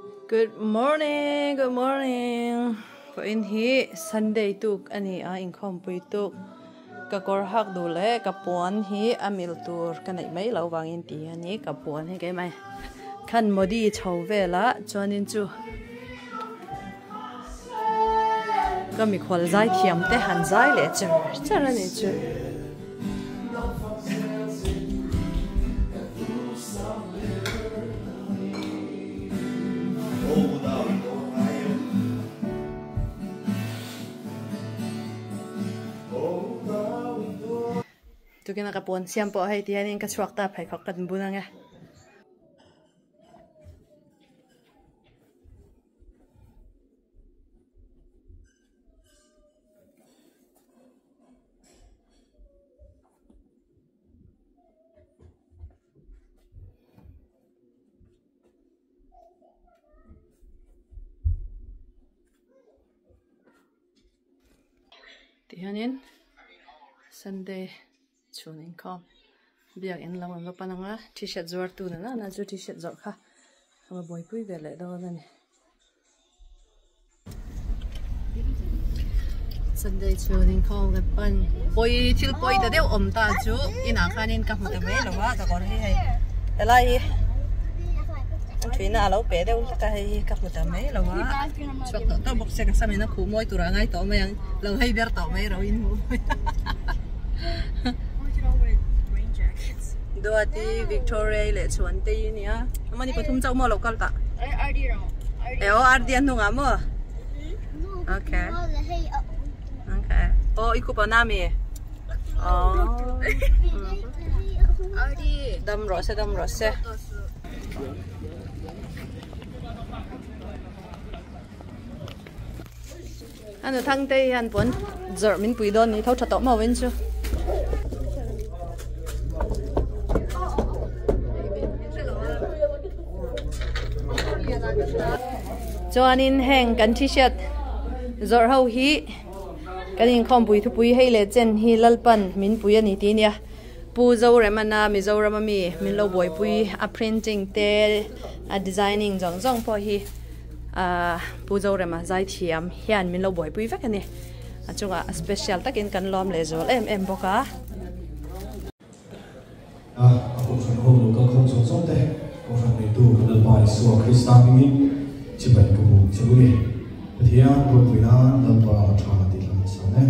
Good morning, good morning. Vawiin hi Sunday tuk a ni a, inkhawmpui tuk. Ka kawr hak duh leh ka puan hi a mil tur ka neih mai loh vangin ti a ni, ka puan hi keimah khan Modi chho velah chuanin chu ka mikhual zai thiam te han zai leh char char a ni chu. Tukin a ka pawn siam pawh hei ti hianin ka chhuak ta pheikhawk ka bun ang e. Tihianin Sunday chhun inkhawm biak in lam an va pan ang a t-shirt zuar tu na nana chu t-shirt zawrh kha a va buaipui ve leh dawn a ni. Sunday chhun inkhawm kan pan pawi thil pawi ta deuh awm ta chu inah khanin ka hmu ta mai lo va ka kawr hi hei helai hi an thuina a lo pe deuh hlek a hei hi ka hmu ta mai lo va chhuak tawh tawh bawk se ka sam in a khuh mawi tur a ngai tawh mai ang lo hei ber tawh mai ro in hmuh Duati Victoria leh Chhuantei a nia amah ni pathum chauh maw lo kal tah. E aw RD a hnungah maw? Okay. Okay. Oh, ikup a nami. Oh. Dam rawh se, dam rawh se. Anu thangte hian puan zawrh min pui dawn ni tho tha tawh maw in chu. Chuanin heng kan t-shirt zawrh ho hi kan inkhawmpui thupui hei leh chen hi Lalpan min pui a ni tih nia. Pu Zoremana Mizoram ami min lo buaipui a printing te a designing zawng zawng pawh hi ahh Pu Zorema zaithiam hian min lo buaipui vek a ni. A chungah special takin kan lawm leh zual em em bawk a. A kohhran ho lo kal khawm zawng zawng te, kohhran neitu Lalpa Isua Krista hmingin chibai ka buk che u ni. Pathian ropui nan Lalpa tha tih hla hmasa e.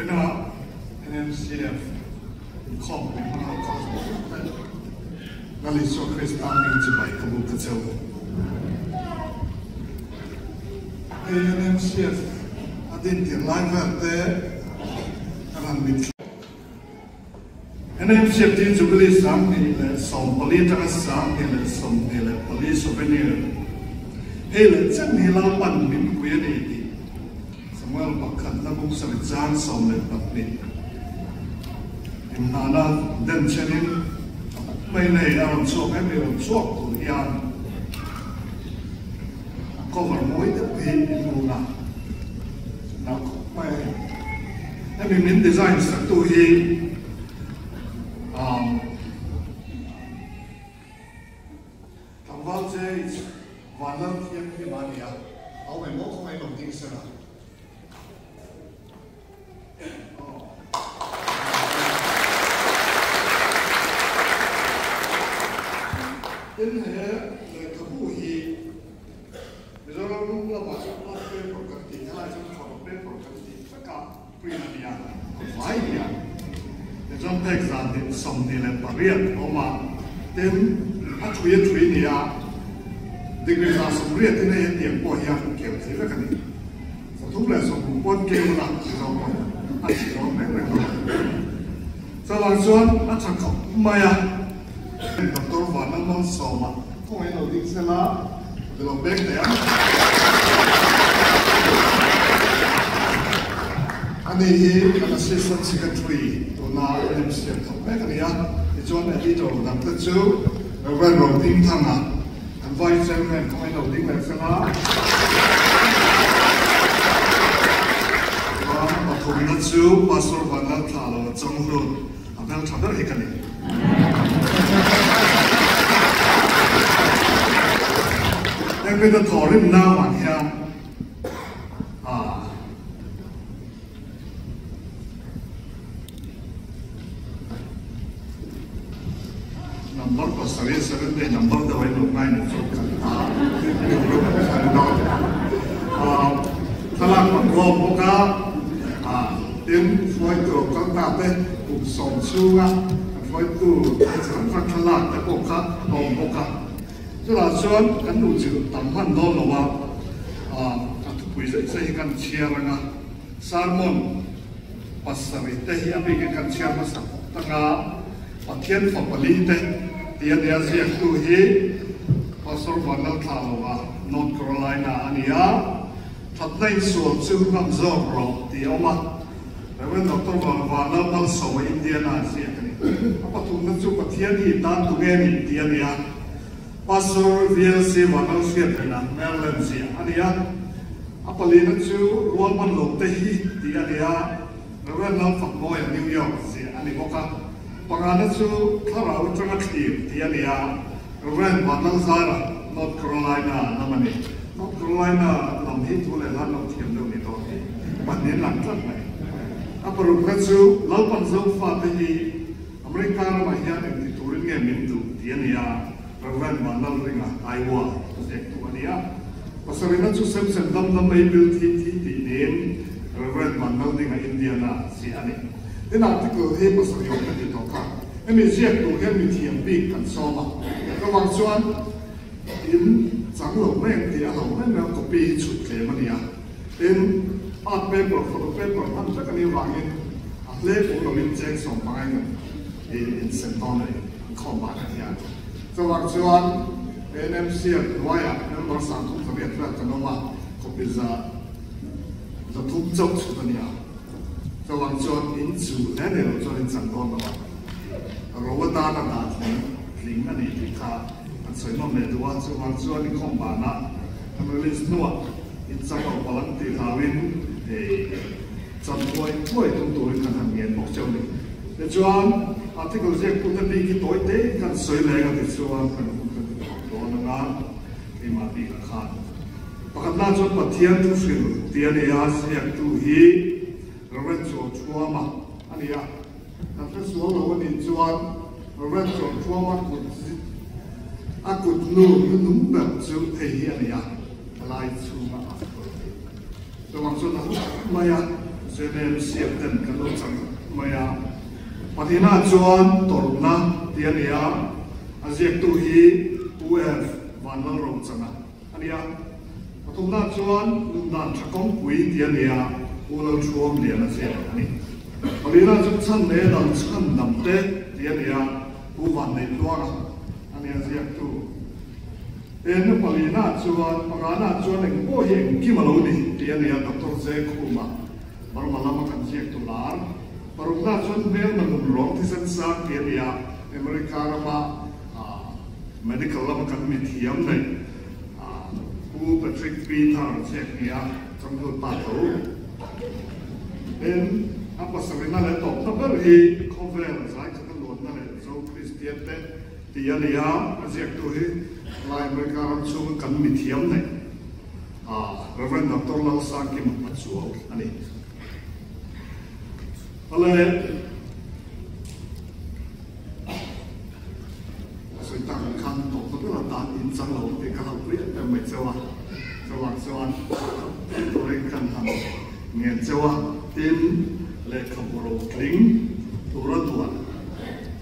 Vawiinah NMCF inkhawmpui hmang ho kal zawng zawng te Lal Isua Krista hming chibai ka buk a cheu. Hei NMCF a dintir lai vel te kan han mitthla. NMCF tin Jubilee 2014 atanga 2024 souvenir hei leh chen hi Lalpan min pui a ni tih Samuel pakhatna buk sarih chang 12 inhnahna den chenin mai nei a rawn chhuak em i rawn chhuak tur hian a cover mawi deuh hi in hmu a nalh khawp mai a ni. Hemi min design saktu hi Tlangval JH Vanlalthianghlim a ni a, a awm emaw khawngaih lo ding sela. Tin he lehkhabu hi Mizoram lamah chuan pulp paper kan tih helai chuan photo paper kan tih vek a print a ni a, a vai hian tichuan phek zan hnih 28 a awm a, tin a thui a thui ni a, degree 80% in hei hetiang pawh hian keu thei vek a ni. 360 pawn keu la Mizo pawhin a chhi dawn reng reng lo. Chuvang chuan a tha khawp mai a. Doctor Vanlalmalsawma khawngaih lo ding sela ka lo pek thei ang. Ani hi kan Assistant Secretary tuna NMCM thawk mek a ni a, tichuan Editor dangte chu Rev. Rodingthanga Kan Vice Chairman khawngaih lo ding leh sela. Chuan pathumna chu Pastor Vanlalthla lo a chang hlun a hmeltha ber hi ka ni. Heng mite thawhrimna avang hian Number pasarih seven day number deuh a inlo ngai ni chu kan ta thlalak pakua bawk a tin hruaitu kal ta te kum sawm chhunga kan hruaitu te hrang hrang thlalak te pawh kha a awm bawk a chutah chuan kan luhchilh tam hman dawn lo a a thupui zeih zeih hi kan chhiar ang a sermon pasarih te hi a bikin kan chhiar hmasa khawp tak a, Pathian fa pali te ti a nia ziaktu hi Pastor Vanlalthlaloa, North Carolina a ni a, Thatna insual chu ngam zawk rawh tih a awm a. Rev. Doctor Vanlalmalsawma Indiana ziak a ni. A pathumna chu Pathian hi tan tu nge nih tih a ni a. Pastor VLC Vanlalhriatrena Maryland ziah a ni a. A palina chu Rualman lo te hi tih a ni a. Rev. Lalfakmawia New York ziah a ni bawk a. Pangana chu Thlarau atanga thlir tih a ni a. Rev. Vanlalzara North Carolina lam a ni. North Carolina lam hi thu leh hlan lo thiam deuh ni dawn hi pahnih lang tlat mai. A parukna chu Lalpan Zofate hi America ramah hian engti turin nge min duh tih a ni a, Rev. Vanlalringa Iowa ziaktu a ni a. Pasarihna chu Sem sem dam dam ei bil thi thi tih niin Rev. Vanlaldinga Indiana ziah a ni. Tin article hi pasarih awm ka ti tawh kha. Hemi ziak tur hian mi thiam bik kan sawm a, chuvang chuan in chang lo mai ang tih a hlauh mai mai a, copy hi chhut tlem a ni a. Tin, art paper, photo paper hman vek a nih avangin a hle pawh lovin cheng sawm pangai kan insem dawn a ni, an khawm bakah hian. Chuvang chuan NMC a hnuaiah member 38 vel kan awm a, copy 300 chauh chhut a ni a. Chuvang chuan in chu hle nei lo chuan in chang dawn lo a, ro atana dah tling tling a nih tih kha an sawi nawm leh duh a, chuvang chuan i khawm banah kan release hnuah in chang lo palh ang tih hlauin hei chan thuai thuai tum turin kan han ngen bawk cheu a ni. Tichuan article ziaktute bik hi tawi te kan sawi leng a tichuan kan hun kan ti tawp dawn anga keimah bikah khan. Pakhatna chuan Pathian thu hrilh tih a ni a, ziaktu hi Rev. Chuangthuama a ni a. Kan hre sual lo a nih chuan Rev. Chuangthuama kut a kut nu hnuhnung ber chu hei hi a ni a, helai chhunga a kut hi. Chuvang chuan a hlu tak mai a, ZM siam ten kan lo chang mai a. Pahnihna chuan tawrhna tih a ni a, a ziaktu hi UF Vanlalrochana. A nia, pathumna chuan nundan tha kawngpui tih a nia, U Lalthuam Liana ziak a ni. Palina chu chhan leh dam chhan dam te tih a nia, Pu Vanneih Tluanga a nia ziaktu. Eng palina chuan pangana chuan eng pawh hi engkim a lo ni tih a nia, Doctor Zekhuma Burma lama kan ziaktu lar. Parukna chuan hmelma nun rawng thisen sang tih a nia, America rama Medical lama kan mi thiam neih Pu Patrick Peter ziak nia changlut ta tho. Tin, a pasarihna leh tawpna ber hi khawvel zaikhat a luanna leh Zo Kristian te tih a ni a, a ziaktu hi Lai America ram chhunga kan mi thiam neih Rev. Doctor Lalsangkima Pachuau a ni. Awle. A sawi tak ang khan tawpna ber atan in chang lo tih ka hlauhpui em em mai cheu a, chuvang chuan turin kan han ngen cheu a, tin lehkhabu ro tling tura duan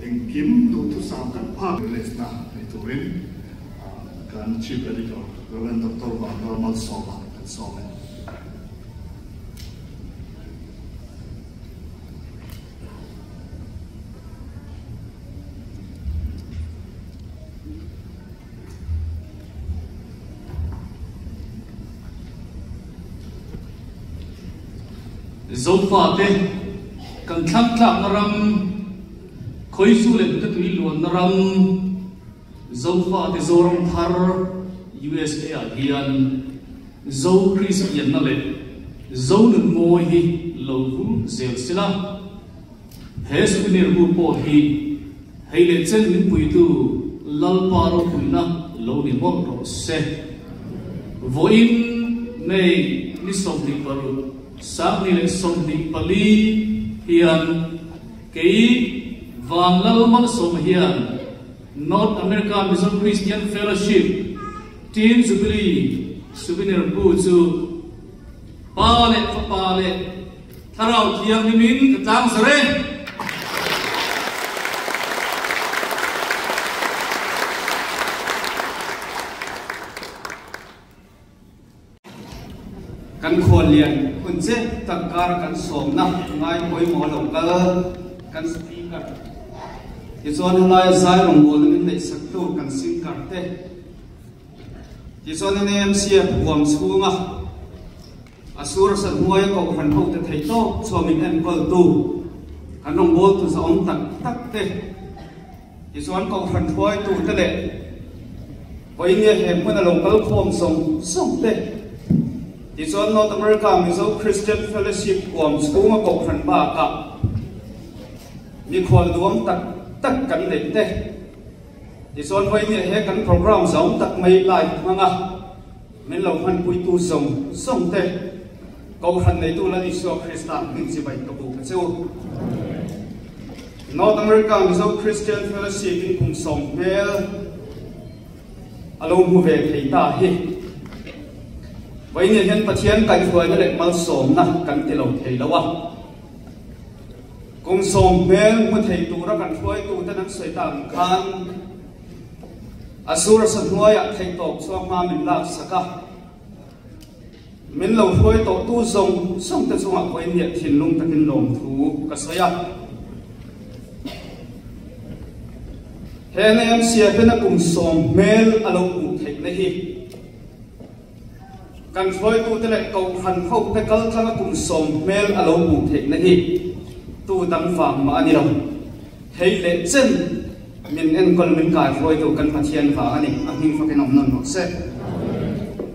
engkim duhthusam kan phak release na nei turin kan Chief Editor Rev. Doctor Vanlal Malsawma kan sawm e. Zofate kan thlang tlakna ram, Khawizu leh Hnute tui luanna ram, Zofate Zoram thar USA ah hian Zo Kristianna leh Zo nun mawi hi lo vul zel sela. He souvenir bu pawh hi hei leh chen min puitu Lalpa ropuina lo ni mawlh rawh se. Vawiin May ni 26, 2024 hian kei Vanlalmalsawma hian North America Mizo Christian Fellowship Teen Jubilee Souvenir bu chu Pa leh Fapa leh Thlarau Thianghlimin ka tlang za reng. Kan khuallian hun che tak kar kan sawmna ngai pawimawh lo kal kan speaker tichuan helai zai rawngbawlna min neihsaktu kan singer te tichuan NAMC a huam chhunga. A sur sa hnuaia kohhran hote theih tawp chuan min enkawltu kan rawngbawltu zahawm tak tak te, tichuan kohhran hruaitu te leh vawinia he hmuna lo kal khawm zawng zawng te, tichuan North America Mizo Christian Fellowship huam chhunga kohhran bakah mikhual duam tak tak kan neih te, tichuan vawinia he kan program zahawm tak mai live hmanga Min lo hmanpuitu zawng zawng te, Kohhran neitu Lal Isua Krista hming chibai ka buk a che u. North America Mizo Christian Fellowship in kum sawm hmel a lo hmu ve thei ta hi. Vawiin hian Pathian kaihhruaina leh malsawmna kan ti lo thei lo a. Kum sawm hmel hmu thei tura kan hruaituten an sawi tak ang khan, A sur sa hnuaiah theihtawp chuang hma min lak sak a, min lo hruai tawhtu zawng zawng te chungah pawhin hian thinlung takin lawmthu ka sawi a. He NAMC-a tena kum sawm hmel a lo hmuh theihna hi kan hruaitute leh kohhran hote kaltlanga kum sawm hmel a lo hmuh theihna hi tu dang vang mah a ni lo. Hei leh chen min enkawl min kaihruaitu kan Pathian vang a ni, a hming fakin awm nawn rawh se.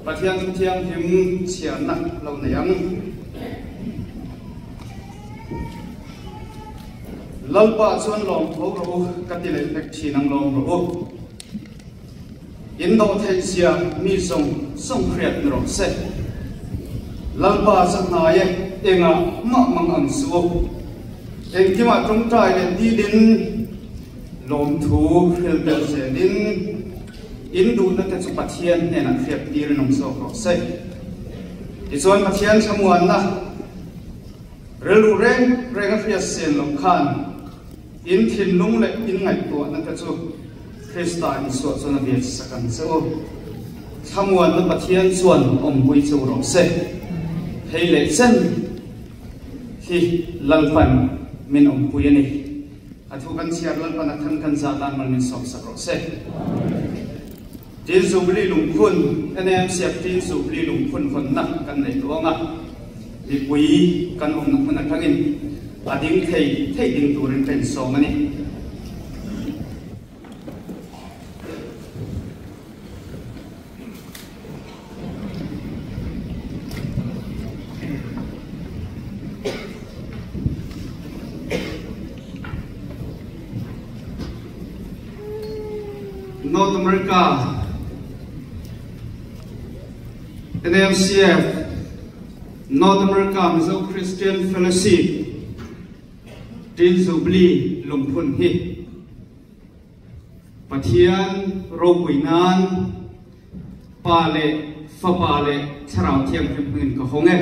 Pathian thu thianghlim chhiarna lo nei ang. Lalpa chuan lawm tho rawh u, ka ti leh vek thin ang lawm rawh u. In dawh theih zia mi zawng zawng hriat ni rawh se. Lalpa chu hnai e, engah mah mang ang suh u. Engkimah tawngtai leh dilin lawmthu hril tel zelin in duhna te chu Pathian hnenah hriat tirin awm zawk rawh se. Tichuan Pathian thlamuanna rilru reng reng a hriat sen loh khan In thinlung leh in ngaihtuahna te chu Krista Isua chuan a biak sak ang che u. Thlamuanna Pathian chuan awmpui che u rawh se. Hei leh chen hi Lalpan min awmpui a ni. A thu kan chhiar Lalpan a than kan za tan mal min sawm sak rawh se. Tin Zubli lungphun, NAMCF Tin Zubli lungphun hawnna kan nei tawh ang a, mipui kan awmna hmun atangin a ding thei thei ding turin ka insawm a ni. North America, NAMCF, North America Mizo Christian Fellowship, Tin Jubilee lungphun hi Pathian ropui nan Pa leh Fapa leh Thlarau Thianghlim hmangin ka hawng e.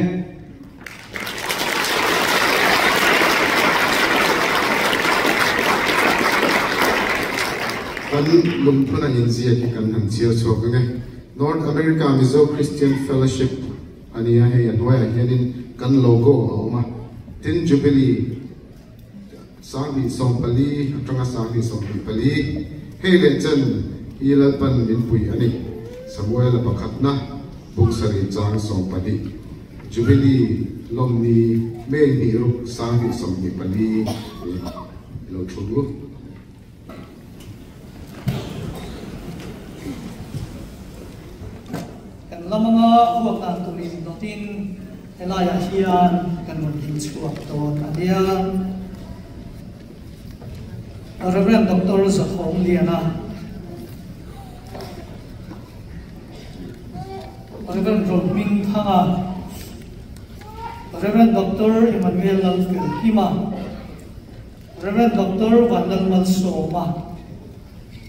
Kan lungphun ang inziak hi kan han chhiar chhuak ang e. North America Mizo Christian Fellowship a ni a, hei a hnuaiah hianin kan logo a awm a. Tin, Jubilee 2014 atanga 2024, hei leh chen hi Lalpan min pui a ni, Samuela pakhatna, buk sarih chang 12, Jubilee lawmni May hnih ruk 2024 i lo thu. Kan lamanga huak dan turin dawtin helaiah hian kan rawn ding chhuak dawn a nia. Rev. Doctor Zathawng Liana, Rev. Rawlhming Thanga, Rev. Doctor Emmanuel Lalfelhima, Rev. Doctor Vanlalmalsawma,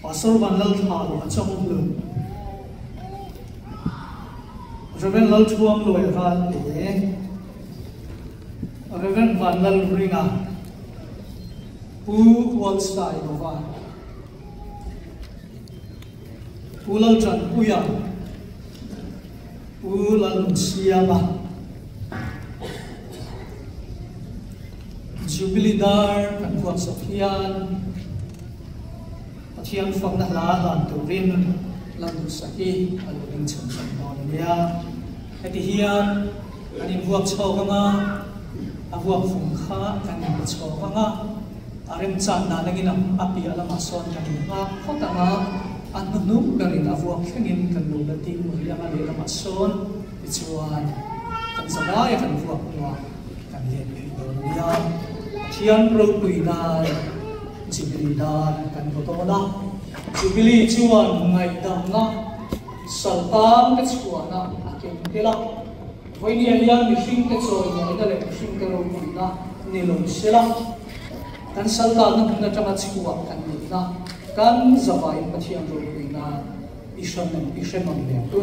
Pastor Vanlalthalo a chawng lu, Rev. Lalthuamluai Ralte, Rev. Vanlalringa, Pu Hualsailova, Pu Laltanpuia, Pu Lalnunsiama, Jubilee dar kan huatsak hian Pathian fakna hla hlan turin Lalduhsaki a lo ding chhan chhan dawn a nia. Heti hian. Kan invuak chhawk anga, a vuak fung kha kan inpe chhawk anga, a remchan dan angin a piah lamah sawn kan innghak phawt anga, a hnuhnung berin a vuak thlengin kan lo la ding rih anga lehlamah sawn tichuan kan zavaia kan vuak hnuah kan let phei dawn a nia. Pathian ropui nan Jubilee dan kan vaw dawn a, Jubilee chuan ngaihdamna Saltan te chhuahna a keng tel a, vawinia hian mihringte chawimawina leh mihringte ropuina ni lo sela, kan saltanna hmun atanga chhuah kan nihna kan zavaiin Pathian ropuina i hre i hre mang leh ang u.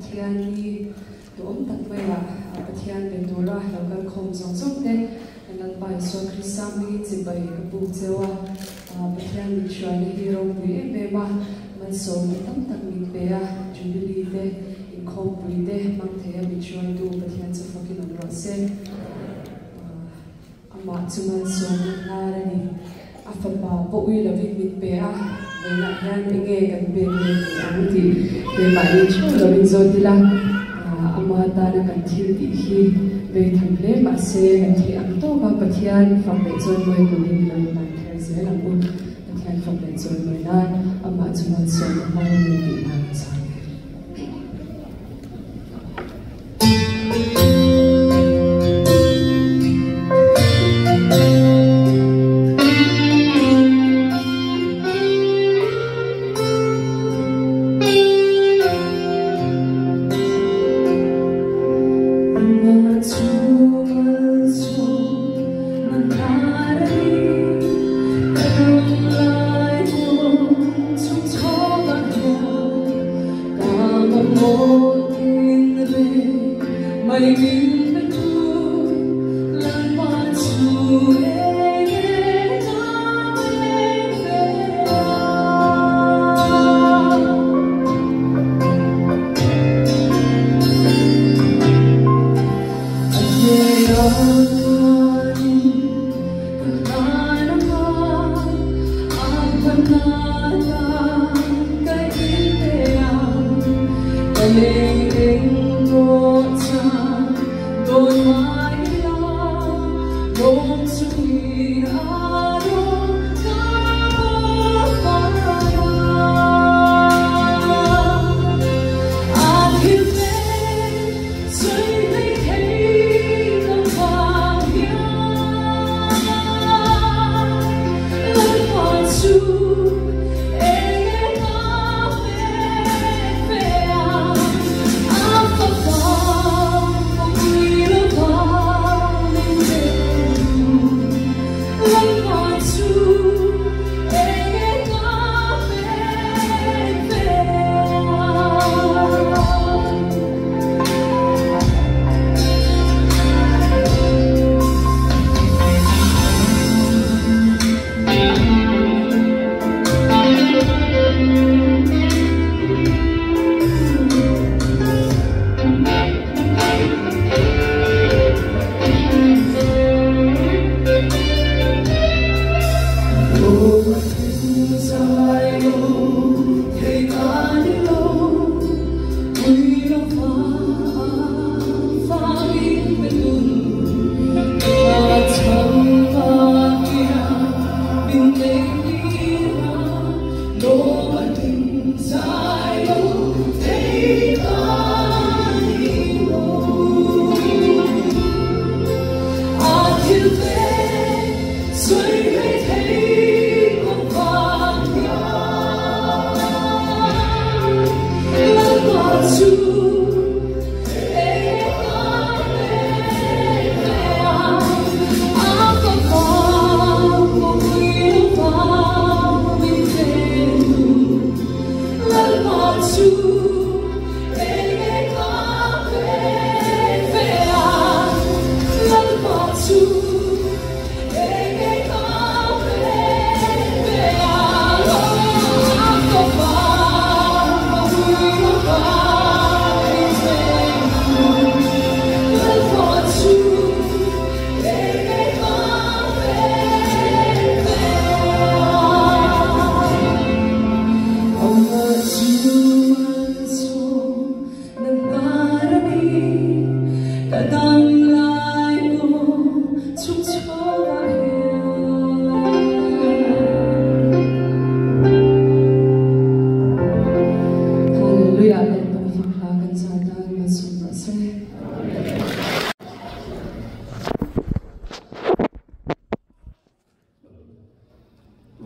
Pathian hi duhawm tak maia Pathian be tura lo kal khawm zawng zawng te Lalpa Isua Krista hmingin chibai ka puk cheu a, Pathian min hruaina hi ropui em em a, malsawmna tam tak min pe a, Jubilee te, inkhawmpui te hmang thei a min hruaitu Pathian chu fakin awm rawh se. Amah chu malsawmna hnar a ni. A fapa pawh ui lovin min pe a, vawiinah hian enge kan pek nge ni ang tih keimahni theuh lovin zawt ila, ama tana kan thil tih hi vei tham hle mahse kan theih ang tawka Pathian fak leh chawimawi turin i lo inlan kher zel ang u. Pathian fak leh chawimawi nan amah chu malsawmna hnar a ni tih nan a chhang e.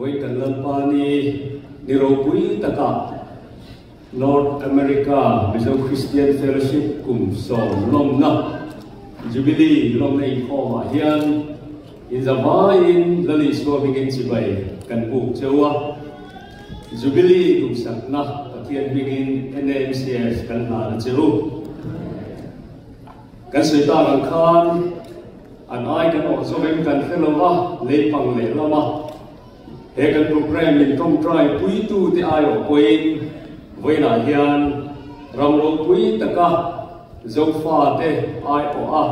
Vawi kan Lalpa ni ni ropui takah North America Mizo Christian Fellowship kum sawm lawmna Jubilee lawmna inkhawmah hian inzavaiin Lal Isua hmingin chibai kan buk cheu a. Jubilee duhsakna Pathian hmingin NAMCF kan hlan a cheu. Kan sawi tak ang khan An ai kan awh zawk kan hre lo va, leipang lehlama he kan programme min tawngtai puitu te aiawh pawhin vawiinah hian ram ropui taka Zofa te aiawh a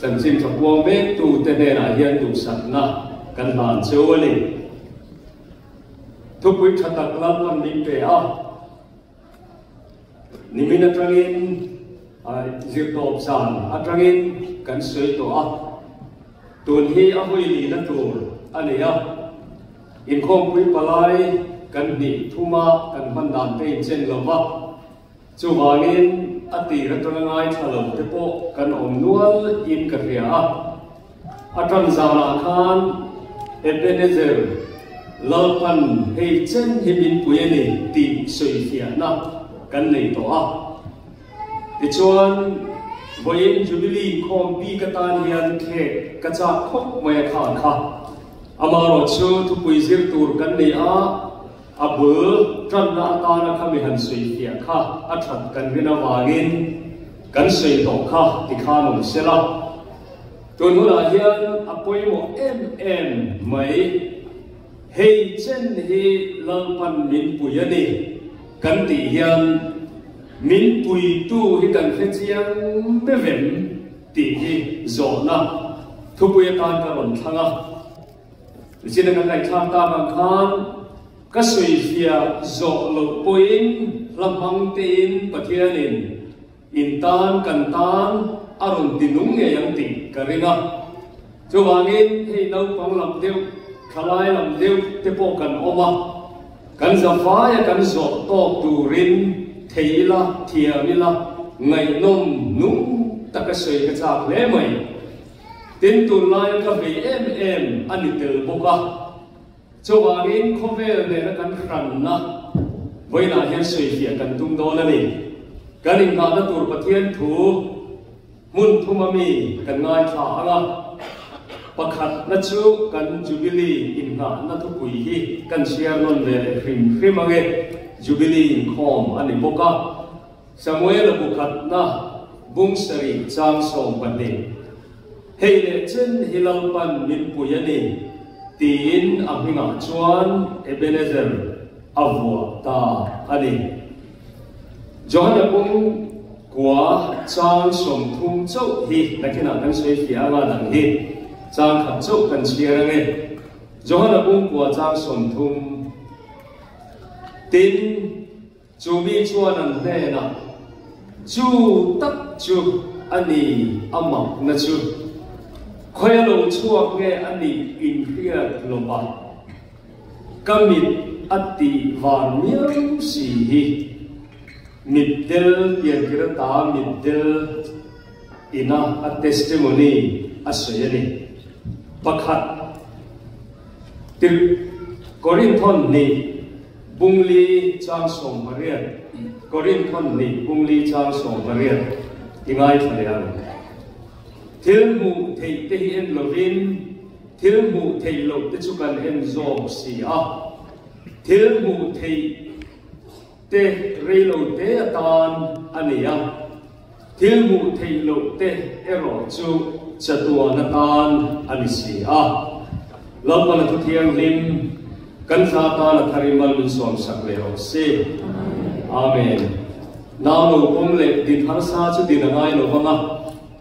chanchin tha puang mektu te hnenah hian duhsakna kan hlan cheu a ni. Thupui tha tak lalpan min pe a. Nimin atangin zirtawp zan atangin kan sawi tawh a, tun hi a hawi nihna tur a ni a, inkhawmpui palai kan hnih thuma kan hman dan te inchen lo va, chuvangin a tir atanga ngaithla lo te pawh kan awm nual in ka hria a. A tan zanah khan Ebenezer Lalpan hei chen hi min pui a ni tih sawifiahna kan nei tawh a. Tichuan, vawiin Jubilee inkhawm bik atan hian khek ka chak khawp mai a kha kha. Amaherawhchu thupui zir tur kan nei a, a bul tanna atana khami han sawifiah kha a that kan rin avangin kan sawi tawh kha tikhan awm sela. Tun hunah hian a pawimawh em em mai. Hei chen hi Lalpan min pui a ni kan tih hian min puitu hi kan hre chiang mevem tih hi zawhna thupui atan ka rawn thlang a. Nichin a kan ngaihthlak tak ang khan ka sawifiah zawh loh pawhin hla hmang tein Pathianin In tan kan tan a rawn ti nung ngei ang tih ka ring a. Chuvangin hei naupang lam deuh, thalai lam deuh te pawh kan awm a, kan zafaia kan zawh tawk turin thei ila, thiam ila, ngaihnawm nung taka sawi ka chak hle mai. Tin, tunlaia ka vei em em a ni tel bawk a. Chuvangin khawvel nena kan hranna vawiinah hian sawifiah kan tum dawn a ni. Kan inghahna tur Pathian thu hmun thuma mi kan ngaithla ang a, pakhatna chu kan Jubilee inghahna thupui hi kan chhiar nawn ve leh hrim hrim ang e, Jubilee inkhawm a ni bawk a. Samuela bu khatna bung sarih chang 12. Hei leh chen hi Lalpan min pui a ni, tiin a hmingah chuan Ebenezer a vuah ta a ni. Johana bung kua chang 30 chauh hi nakinah kan sawi fiah anga dang hi chang khat chauh kan chhiar ange. Johana bung kua chang 30 Tin, Chu mi chuan an hnenah, Chu tak chu a ni a makna chu, khawi a lo chhuak nge a nih inhriat lawpa ka mit a tih van miau si hi, mitdel piantir ata mitdel ina a testimony a sawi a ni. Pakhat, Tirh Korinthon hnih. Bungli chang 18, Korinthon hnih Bungli chang 18 i ngaithla leh ang. Thil hmuh theih te hi en lovin thil hmuh theih loh te chu kan en zawk si a. Thil hmuh theih. te rei lo te atan a ni a, thil hmuh theih loh te erawh chu chatuan atan a ni si a. Lalpana thu thianghlim kan thla tan a thar i mal min sawm sak leh rawh se. Amen. Nau lo pawm leh din harsa chu din a ngai lo vang a,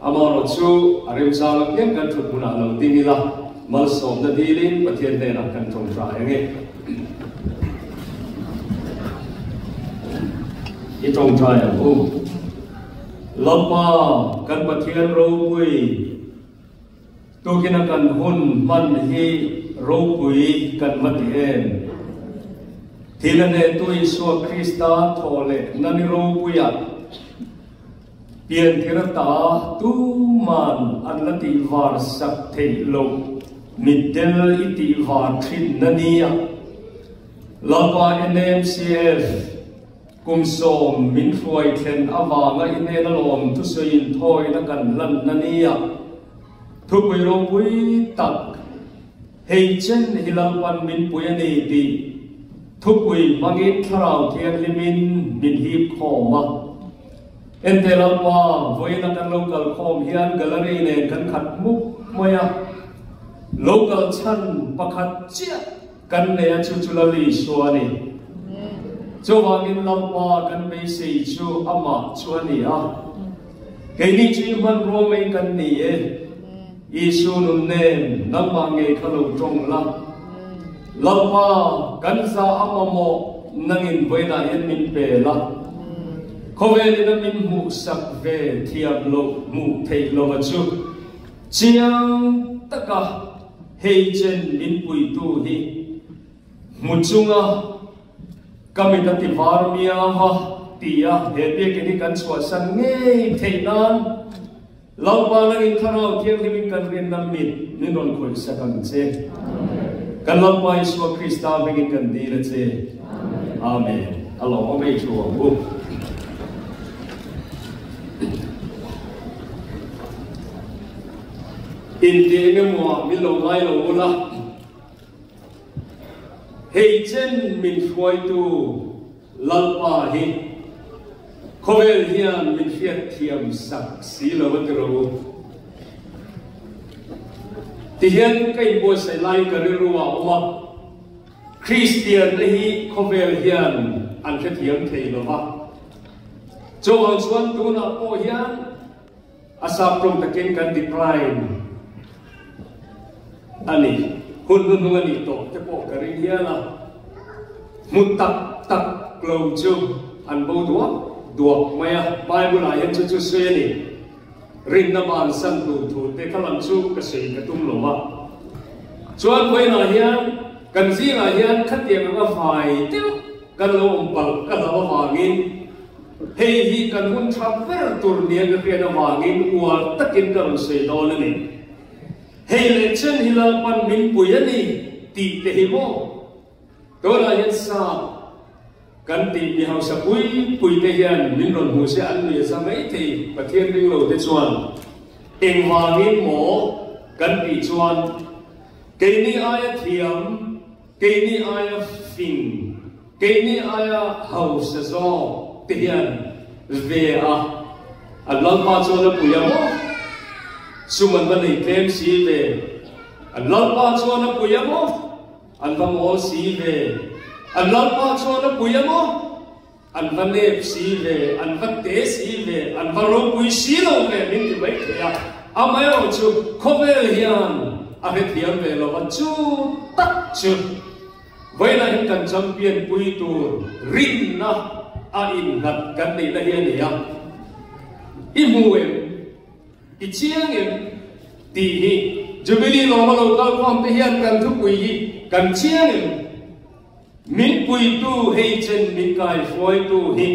amaherawh chu a remchang apiang kan thut hmunah lo ding ila, malsawmna dilin Pathian hnenah kan tawngtai ang e. I tawngtai ang u. Lalpa kan Pathian ropui tukina kan hun hman hi ropui kan va ti em? Thil a hnehtu Isua Krista thaw leh na ni ropuiah Piantir ata tuman an la tih var sak theih loh mitdel i tih var thin na nia. Lalpa NMCF kum sawm min hruai thlen avanga i hnen alawm thusawiin thawina kan hlan na nia. Thupui ropui tak hei chen hi Lalpan min pui a ni tih thupui hmangin Thlarau Thianghlimin min hip khawm a. Ente Lalpa, vawiina kan lo kal khawm hian gallery nen kan khat hmuk mai a, lo kal chhan pakhat chiah kan nei a chu chu Lal Isua a ni. Chuvangin Lalpa kan beisei chu amah chu a ni a, keini chu i hmanrua mai kan ni e. Isu nun nen nangmah ngei kha lo tawng la. Lalpa, kan za a mamawh nangin vawiinah hian min pe la. Khawvelin a min hmuhsak ve thiam loh hmuh theih lova chu chiang taka hei chen min puitu hi hmu chunga ka mit a ti var miau a tia he biakinn hi kan chhuahsan ngei theih nan Lalpa nangin Thlarau Thianghlimin kan rinna mit min rawn khawih sak ang che. Kan Lalpa Isua Krista hmingin kan dil a che. Amen. A lawm awm ei thu ang u. Inti engemaw min lo ngai lo ula. Hei chen min hruaitu Lalpa hi khawvel hian min hriatthiam sak si lo a ti ro. Tihian ka inbuatsaih lai ka rilru ah awm a, Kristian te hi khawvel hian an hrethiam thei lo va. Chuvang chuan tunah pawh hian A sap tawng takin kan decline a ni. Hun hnuhnung a nih tawh te pawh ka ring hial a. Hmu tak tak lo chu an bo duak duak mai a. Bible ah hian chu chu sawi a ni. Rinna bansan tur thu te kha lam chu ka sawi ka tum lo va. Chuan vawiinah hian kan zingah hian khatiang anga fai deuh kan lo awm palh ka hlauh avangin, Hei hi kan hun tha ber tur nia ka hriat avangin uar takin ka rawn sawi dawn a ni. Hei leh chen hi Lalpan min pui a ni tih te hi maw? Tunah hian sap kan tih mi hausa pui pui te hian min rawn hmu se an nui a za mai thei Pathian ring lo te chuan engvangin maw kan tih chuan keini aia thiam, keini aia fing, Keini aia hausa zawk te hian ve a, an Lalpa chuan a pui a maw? Sum an va nei tlem si ve. An Lalpa chuan a pui a maw? An va mawl si ve. An Lalpa chuan a pui a maw? An va nep si ve, an va te si ve, an va ropui si lo ve min ti mai thei a. Amaherawh chu khawvel hian a hrethiam ve lo va, chu tak chu Vawiinah hian kan champion pui tur rinna a innghat kan neihna hi a ni a. I hmu em? I chiang em? Tih hi Jubilee lawma lo kal khawm te hian kan thupui hi kan chiang em? Min puitu hei chen min kaihruaitu hi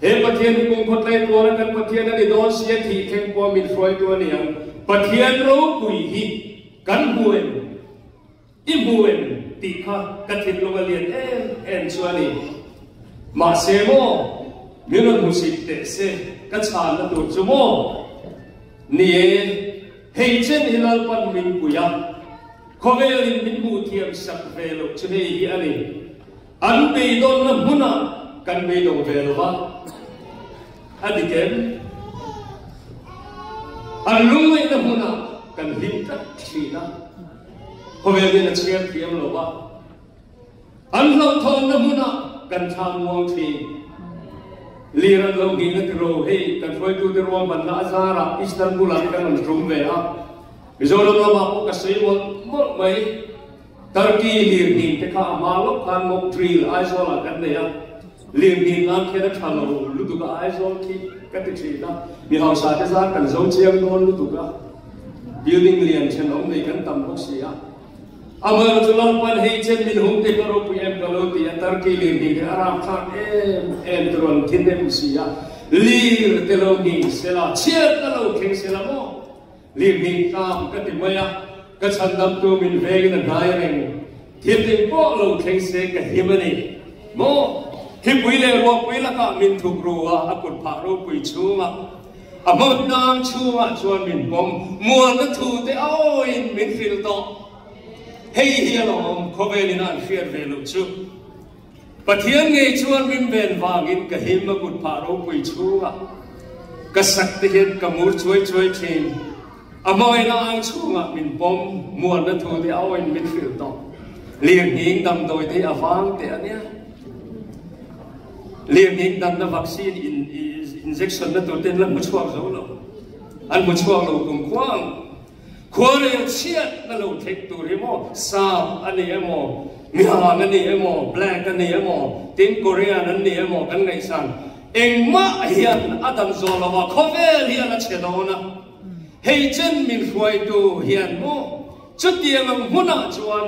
he Pathian hi kum khawtlai tuara kan Pathian a ni dawn si a thih thleng pawh min hruaitu a ni ang. Pathian ropui hi kan hmu em? I hmu em tih kha ka thinlung a lian em em chu a ni. Mahse maw, min rawn hmusit teh se ka chhanna tur chu maw? Ni e, hei chen hi Lalpan min pui a, khawvelin min hmuh thiam sak ve loh chu hei hi a ni. An beidawnna hmunah. kan beidawng ve lo va, a dik em? An lungngaihna hmunah kan hlim tlat thin a, khawvel hian a chhiar thiam lo va, an hlauhthawnna hmunah kan thla muang thin. Lir an lo nghihna tiro hei kan hruaitute ruahmanna a zarah Istanbul-ah te kan rawn tum ve a, Mizoram lamah pawh ka sawi mawlh mawlh mai. Turkey lirnghing te kha a hma lawk khan mock drill Aizawl ah kan nei a, lirnghing nan khian a tha lo lutuk a Aizawl khi ka ti thin a, mi hausa te zar kan zo chiang dawn lutuk a, building lian thenawm nei kan tam bawk si a. Amaherawh chu Lalpan hei chen min hung te ka ropui em ka lo ti a, Turkey lirnghing te a rapthlak em em te rawn thin em si a, lir te lo nghing sela, chhiatna lo thleng sela maw? Lirnghing tlang ka ti mai a, ka chhandamtu min vengin a hnai reng. Thil ding pawh lo thleng se ka him a ni maw? Thipui leh ruahpui lakah min thuk ru a, a kut phah ropui chhungah, a hmawt tlang chhungah chuan min pawm. Mualna thu te a awiin min hrilh tawh. Hei hi alawm khawvelin a an hriat ve loh chu. Pathian ngei chuan min ven vangin ka him a kut phah ropui chhungah ka sak te hian ka mur chuai chuai thin. A hmangaihna ang chhungah min pawm muanna thu te a awin min hrilh tawh. Lirnghing damdawi te hi a vang teh a nia. Lirnghing danna vaccine in injection na tur te an la hmu chhuak zo lo. An hmu chhuak lo kum khuang. Khuarel chhiat na lo thleng tur hi maw Sap a ni emaw, Mihang a ni emaw, Black a ni emaw, tin Korean an ni emaw kan ngaihsan engmah hian a dam zawh lo a, khawvel hian a chhe dawn a. Hei chen min hruaitu hian maw chutiang ang hmunah chuan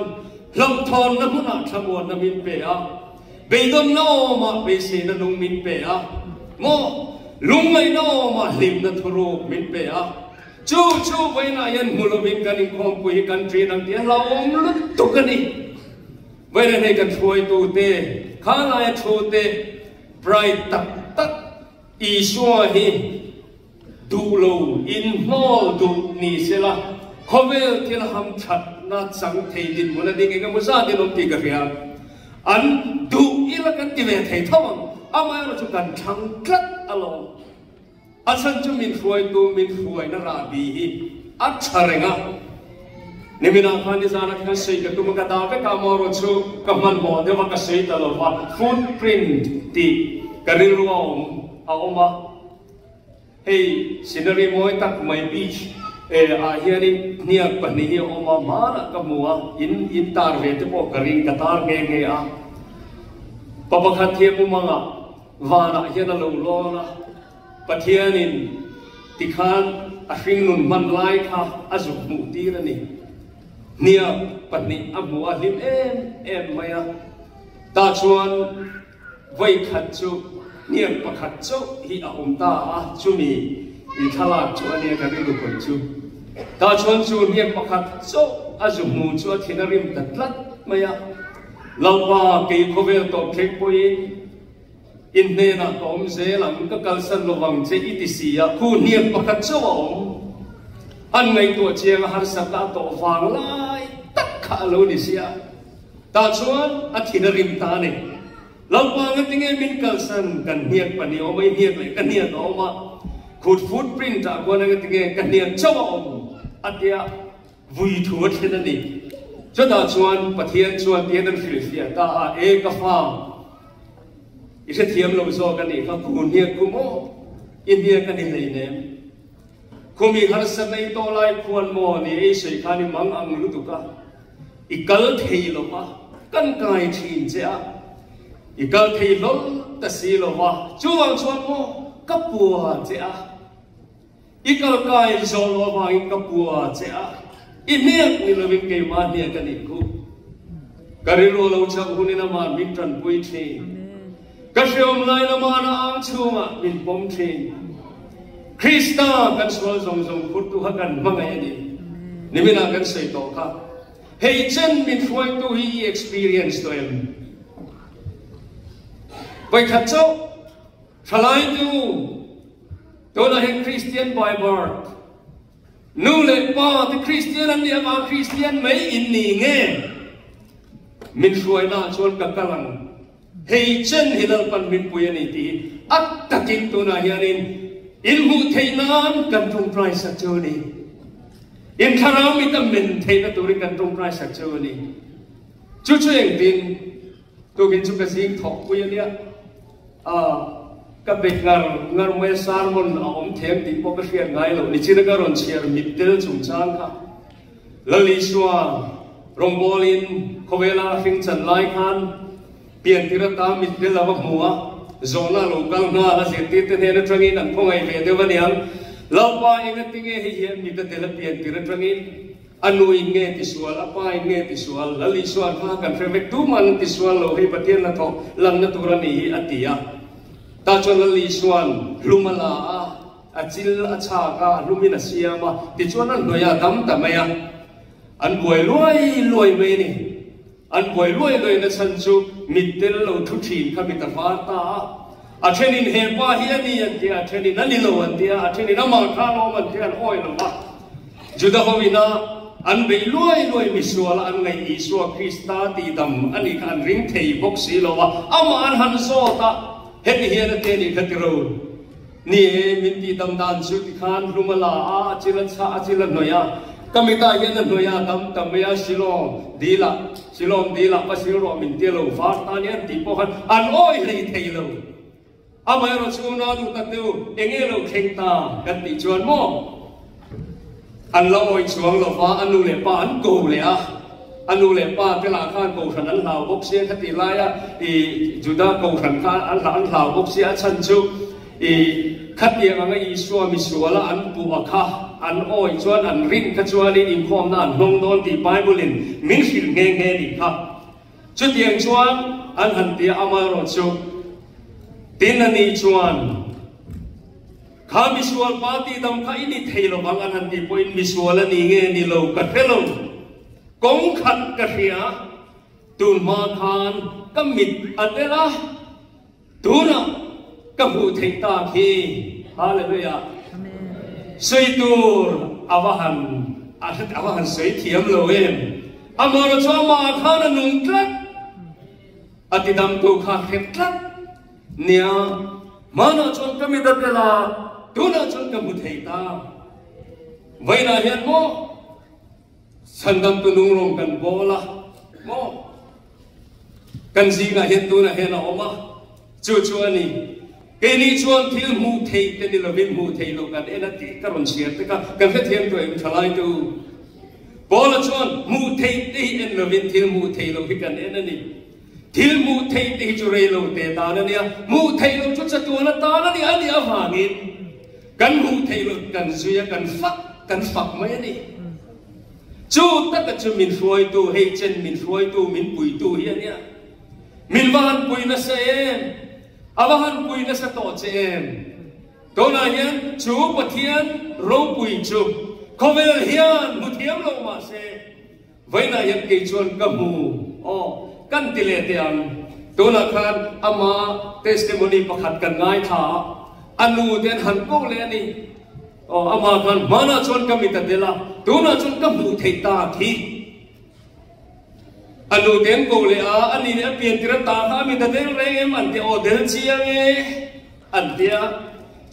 hlauhthawnna hmunah thlamuanna min pe a, beidawnna awmah beiseina nung min pe a, maw lungngaihna awmah hlimna thuruk min pe a. Chu chu vawiinah hian hmu lovin kan inkhawmpui hi kan ṭin ang tih a hlauhawm lutuk a ni. Vawiinah hei kan hruaitute, khalaia thute pride tak tak Isua hi duh lo inhnawl duh ni sela khawvel thil hamṭhatna chang thei dinhmun a ding engemaw zat in awm tih ka hria. An duh ila kan ti ve thei tho ang, amaherawhchu kan thlang tlat alawm. A chhan chu min hruaitu min hruaina rahbi hi a tha reng a. Niminah khan nizana khan sawi ka tum a, ka dah vek a, amaherawh chu ka hmanhmawh deuh a, ka sawi ta lo va, footprint tih ka rilru a awm a awm a. Hei scenery mawi tak mai beach ah hianin hniak pahnih hi a awm a, hmanah ka hmu a, in in tar ve te pawh ka ring, ka tar nghe nghe a. Pa pakhat hi a pumangah Vanah hian a lo lawn a, Pathianin tikhan a hringnun hman lai kha a zuk hmuh tir a ni. Hniak pahnih a hmuh a hlim em em mai a, tah chuan vawi khat chu hniak pakhat chauh hi a awm ta a, chumi i thlalak chu a nia ka rilru pawih chu. Tah chuan chu hniak pakhat chauh a zu hmu chu a thin a rim ta tlat mai a, Lalpa kei khawvel tawp thleng pawhin I hnenah ka awm zel ang, ka kalsan lovang che i ti si a, khu hniak pakhat chauh a awm. An ngaihtuah chiang a harsatna a tawh vang lai tak kha a lo ni si a, tah chuan a thin a rim ta a ni. Lalpa ngatinge min kalsan, kan hniak pahnih a awm a, i hniak leh ka hniak a awm a, khut footprint ah khuan ngatinge ka hniak chauh a awm a tia. Vui thu a thlen a ni. Chutah chuan Pathian chuan tihian an hrilhfiah ta a, E ka fa, i hrethiam lo zawk a nih kha, khu hniak khu maw? I hniak a ni hleinem. Khumi harsatna i tawh lai khuan maw ni ei sawi khan i mang ang lutuk a, i kal thei lo va, kan kai thin che a, i kal thei hlawl ta si lo va, chuvang chuan maw ka pua che a. I kal kai zawh loh avangin ka pua che a, i hniak ni lovin keimah hniak a nih khu. Ka rilru a lo chauh hunin amah min tanpui thin. Ka hreawm lai lamah na ang chhungah min pawm thin. Krista kan sual zawng zawng phurtu kha kan hmangaih a ni. Niminah kan sawi tawh kha. Hei chen min hruaitu hi i experience tawh em? Vawikhat chauh Thalaitu, Tunah hian Kristian by birth, nu leh pa te Kristian an nih avang Kristian mai in ni nge? Min hruaina ah chuan ka kal ang. Hei chen hi Lalpan min pui a ni tih hi a takin tunah hianin in hmuh theih nan kan tawngtai sak chu a ni. In thlarau mit a men theihna turin kan tawngtai sak chu a ni. Chu chu engtin tukin chu ka zing thawkpui a nia. Ka be ngar ngar mai a, sermon a awm thiam tih pawh ka hriat ngai loh. Nichina ka rawn chhiar mittel chungchang kha. Lal Isua rawngbawlin khawvela a hring chan lai khan piantir ata mittel a va hmu a, zawhna a lo kal nghal a, zirtirte hnen atangin an khawngaih ve deuh aniang. Lalpa engatinge hei hian mit a tel a piantir atangin a nu in nge tisual, a pa in nge tisual, Lal Isua kha kan hre vek tumah an tisual lo hei Pathian hnathawh lanna tur a ni hi a ti a. Tah chuan Lal Isua'n hlum a la a. A chil a chhak a, a hlumin a siam a, tichuan a hnawih a dam ta mai a. An buai luai luai mai a ni. An buai luai luai na chhan chu mit tel lo thu thin kha mit a var ta a. A thenin he pa hi a ni an ti a, a thenin a ni lo an ti a, a thenin amah kha alawm an ti a, an awi lo va. Juda ho ina an beih luai luai misual a an ngaih Isua Krista tihdam a nih kha an ring thei bawk si lo a, amah an han zawt a, heti hian a ti a nih kha tiro. Ni e, min tih dam dan chu tikhan hlum a la a, a chil a chhah, a chil a hnawih a. Ka mitah hian a hnawih a, dam ta mai a, Shillong dilah, Shillong dilah pa sil rawh min tia lo var ta nia an tih pawh khan an awi hlei thei lo. Amaherawh chu unau duh tak deuh, eng nge lo thleng ta kan tih chuan maw? An la awi chuang lo va, a nu leh pa an ko leh a. A nu leh pa te lah khan kohhran an hlau bawk sia kha tih laia i Juda kohhran kha an an hlau bawk sia a chhan chu i khatiang anga Isua misuala an puh a kha an awi chuan an rin kha chuanin inkhawmna an hnawng dawn tih Bible in min hrilh nghe nghe nih kha. Chutiang chuan an han ti a, amaherawhchu tin a nih chuan Kha misual pa tihdam kha i ni thei lo vang an han tih pawhin misual a ni nge ni lo ka hre lo. Kawng khat ka hria, tun hma khan ka mit a tel a, tunah ka hmuh theih tak hi. Hallelujah. Sawi tur a va han a va han sawi thiam lo em. Amaherawhchu amah khan a nung tlat. A tidamtu kha hre tlat. Nia, hmanah chuan ka mit a tel a, tunah chuan ka hmu thei ta. Vawiinah hian maw Chhandamtu nungrawng kan bawl a, maw kan zingah hian tunah hian a awm a, chu chu a ni. Keini chuan thil hmuh theih te ni lovin hmuh theih loh kan en a tih ka rawn chhiar tek a, kan hrethiam tawh em thalaite u? Paula chuan hmuh theih te hi en lovin thil hmuh theih loh hi kan en a ni. Thil hmuh theih te hi chu rei lo te tan a nia, hmuh theih loh chu chatuan atan a ni a nih avangin kan hmuh theih loh kan zui a, kan fak kan fak mai a ni. Chu taka chu min hruaitu, hei chen min hruaitu, min puitu hi a nia. Min va han pui nasa em? A va han pui nasa tawh che em? Tunah hian chu Pathian ropui chu khawvel hian hmu thiam lo mah se, Vawiinah hian kei chuan ka hmu aw kan ti leh teh ang. Tunah khan ama testimony pakhat kan ngaithla a, a nu te an han koh leh a ni. Aw ama khan hmanah chuan ka mit a tel a, tunah chuan ka hmuh theih ta khi. A nu te an koh leh a, a ni leh a pian tir a ta kha a mit a del reng em an ti a, aw del chiang e an ti a.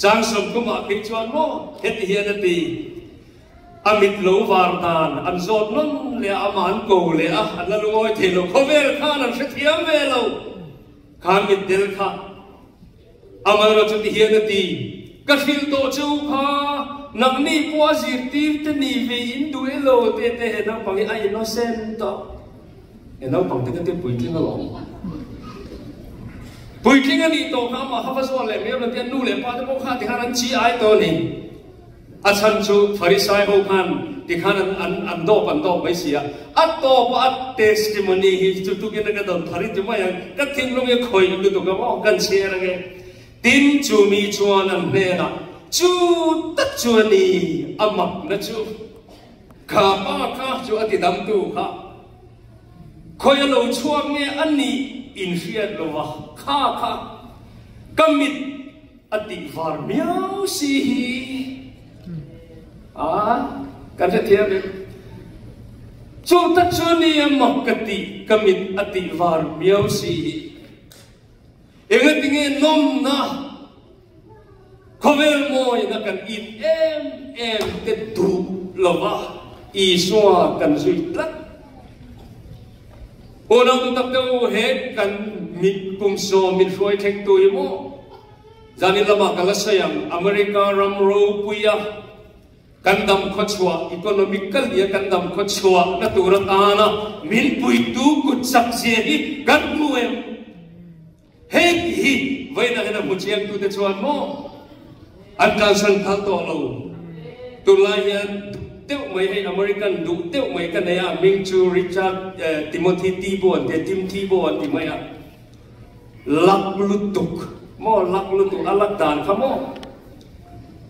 Chang sawmthumah phei chuan maw heti hian a ti. A mit lo var dan an zawt nawn leh a, amah an ko leh a, an la lungawi thei lo. Khawvel khan an hrethiam ve lo. Kha mit del kha amaherawh chu tihian a ti, Ka hrilh tawh che u kha, nangni pawh a zirtir te ni ve in duh e lo te te he naupang hi a innocent tawh. He naupang te ka ti puitling alawm. Puitling a nih tawh kha amah kha va zawt leh mai a, nu leh pa te pawh kha tikhan an chi ai tawh a ni. A chhan chu Pharisai ho khan tikhan an an an dawp an dawp mai si a, a tawp a a testimony hi chu tukin a ka dawn thar i ti mai ang, ka thinlung hi khawih lutuk a maw kan chhiar ange. Tin chu mi chuan an hnenah chu tak chu a ni a makna chu kha pa kha chu a ti damtu kha khawi a lo chhuak nge a nih inhriat lova kha kha ka mit A tih var miau si hi a kan hrethiam em? Chu tak chu ni a mak ka tih ka mit a tih var miau si hi. Engatinge nawmna khawvel mawina kan it em em te duh lova Isua kan zui tlat. Unau tu tak deuh he kan mit kum sawm min hruai thlengtu hi maw? Zanin lamah ka la sawi ang, America ram ropuia kan dam khawchhuah, economically a kan dam khawchhuah na tur atana min puitu kut chak zia hi kan hmu em? Hei tih hi vawiinah hian a hmu chiangtute chuan maw an kalsan phal tawh lo. Tunlai hian duh deuh mai hei American duh deuh mai ka nei a, a hming chu Richard Timothy Tebow an ti a, Tim Tebow an ti mai a. Lak lutuk maw lak lutuk a lak dan kha maw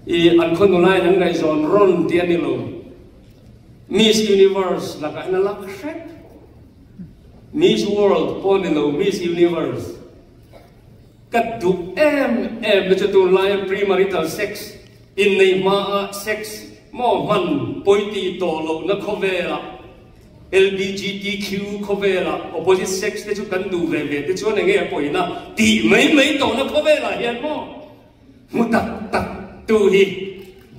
i an khaw nulain an ngaihzawn rawn tih a ni lo. Miss Universe lakah hian a lak hrep. Miss World pawh ni lo Miss Universe ka duh em em na chu tunlaia premarital sex inneih hmaa sex maw hman pawiti tawh lohna khawvelah LBGTQ khawvelah opposite sex te chu kan duh ve ve te chuan enge a pawina tih mai mai tawhna khawvelah hian maw hmu tak tak tu hi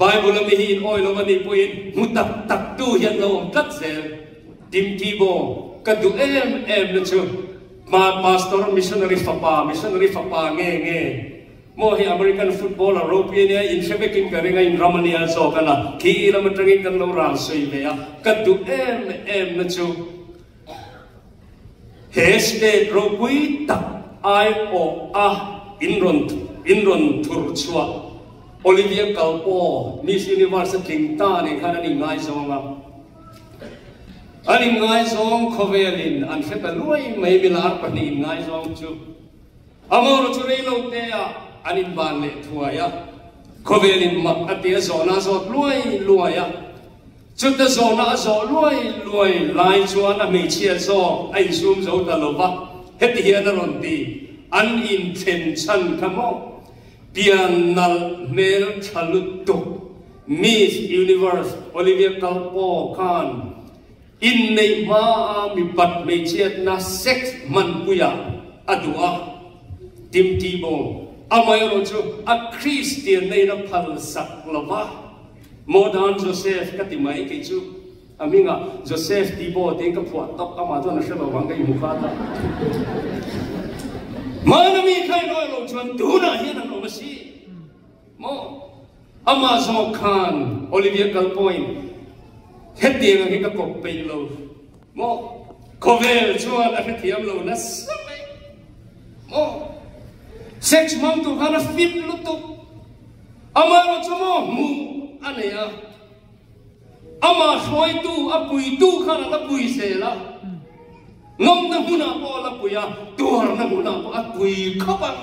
Bible ami hi in awi lo anih pawhin hmu tak tak tu hian lo awm tlat zel. Tim Tebow ka duh em em na chu ma pastor missionary fapa missionary fapa nge nge maw hei American footballer ropui ania in hre vekin ka ring a in ram ania zawk a la khi lam atangin kan lo ral sawi ve a ka duh em em na chu He state ropui tak aiawh a in rawn in rawn thur chhuah Olivia Culpo Miss Universe a tling ta nen khan an inngaizawng a. An inngaizawng khawvelin an hre ta luai mai milar pahnih inngaizawng chu. Amawra chu reilo te ah an inban leh thuai a, khawvelin mak a ti a zawhna a zawt luai luai a. Chuta zawhna a zawh luai luai lai chuan a hmeichhia zawk a insum zo ta lo va, heti hian a rawn ti, An inthen chhan kha maw? Pian nalh hmel tha lutuk Miss Universe Olivia Culpo khan inneih hmaa mipat hmeichhiatna sex hmanpuiah a duh a, Tim Tebow amaherawh chu a Kristianna in a phalsak lo va. Modern Joseph ka ti mai kei chu a hmingah Joseph Tebow tiin ka phuah tawp amah chuan a hre lo vang ka inhmu kha ta. Hmana mi kha in awih loh chuan tunah hian an awm a si maw? Amah zawk khan Olivia Culpo-in hetiang ang hi ka kawp peih lo maw? Khawvel chuan a hrethiam lo nasa mai maw? Sex hmang tur khan a fit lutuk. Amaherawh chu maw hmuh a nei a, amah hruaitu a puitu khan a la pui zel a, nawmna hmunah pawh a la pui a, tuarna hmunah pawh a pui khawp ang.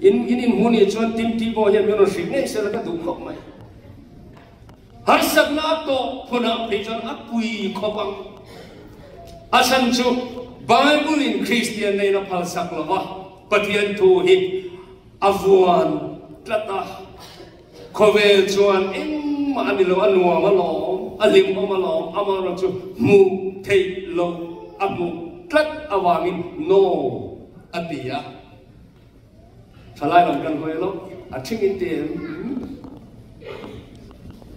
In in inhmuh nih chuan Tim Tebow hian min rawn hrilh ngei sela ka duh khawp mai. Harsatna a tawh hunah phei chuan a pui khawp ang. A chhan chu Bible in Kristian neiin a phalsak lo va, Pathian thu hi A vuan tlat a, khawvel chuan engmah a ni lo, a nuam alawm, a hlimawm alawm, amaherawh chu hmuh theih loh a hmuh tlat avangin no a ti a. Thalai lam kan hawi lo, a thing in ti em?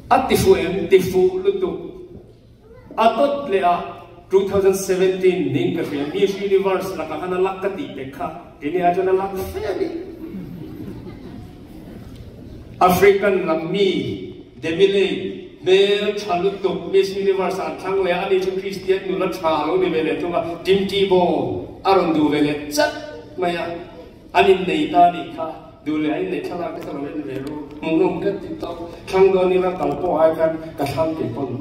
A ti fuh em? Ti fuh lutuk. A dawt leh a, 2017 ning ka hria, Miss Universe lakah khan a lak ka tih pek kha, kei ai chuan a lak fe a ni. African lam mi Demi Lane hmel tha lutuk Miss Universe ah an thlang leh a, ani chu Christian nula tha lo ni ve leh thung a, Tim Tebow a rawn duh ve leh chat mai a. An innei ta anih kha, duh leh a innei thlalak te kha lo en ve ru, hmuhnawm ka ti tawp, thlang dawn ila kal pawh ai khan ka thlang kei pawn.